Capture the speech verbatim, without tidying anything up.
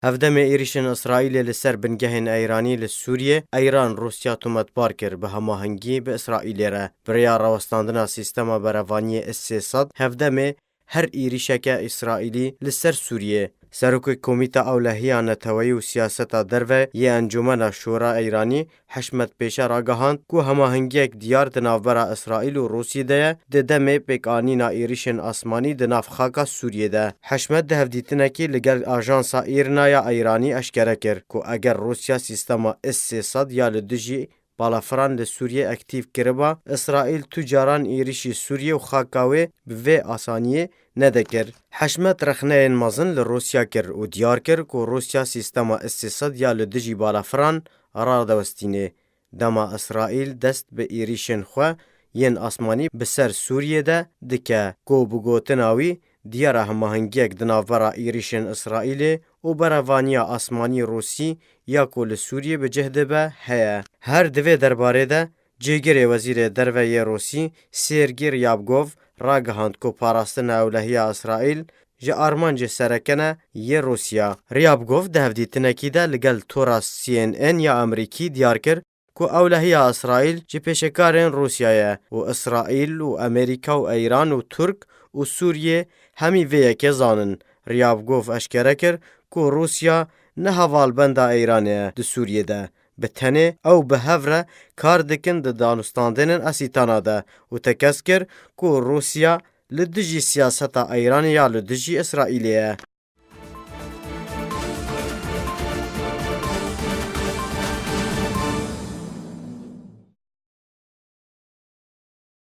Hevdemê êrîşên Îsraîlê li ser bingehên Eyranî li Sûriyê, Eyran Rûsya tometbar kir bi hemahengî bi Îsraîlê re. Bi rêya rawestandina sîstema berevaniyê S sê sed, hevdemê her êrîşeke Îsraîlî li ser Sûriyê. Serokê Komîta Ewlehiya Neteweyî û Siyaseta Derve yê Encûmena Şûra Eyranî Hişmet Pêşe ragihand ku hemahengiyek diyar di navbera Îsraîl û Rûsiyê de ye, di demê pêkanîna êrîşên asmanî di nav xaka Sûriyê de. Hişmet di hevdîtinekî li gel Ajansa Îrna ya Eyranî eşkere kir ku eger Rûsya sîstema S sê sed ya li dijî balafiran li Sûriyê aktîf kiriba, Îsraîl tu caran êrîşî Sûriyê û xaka wê bi vê asaniyê nedikir. Hişmet rexneyên mezin li Rûsya kir û diyar kir ku Rûsya sîstema S sê sed ya li dijî balafiran radewestînê. Dema Îsraîl dest bi êrîşên xwe yên asmanî bi ser Sûriyê de dike, ku bi gotina wî diyara hemahengiyek di navbera êrîşên Îsraîlê û berevaniya asmanî Rûsî ya ku li Sûriyê bi cih dibe heye. Her di vê derbarê de cêgirê Wezîrê Derve yê Rûsî Sergî Ryabkov ragihand ku parastina ewlehiya Îsraîl ji armancê sereke ne yê Rûsya. Ryabkov di hevdîtinekî de li gel tora C N N ya Amerîkî diyar kir ku ewlehiya Îsraîl ji pêşekarên Rûsya ye û Îsraîl û Amerîka û Eyran û Tirk û Sûriyê hemî vê yekê zanin. Ryabkov eşkere kir ku Rûsya ne hevalbenda Eyranê ye di Sûriyê de. Bi tenê ew bi hev re kar dikin di danûstandinên Asîtana de û tekez kir ku Rûsya li dijî siyaseta Eyranê ya li dijî Îsraîlê ye.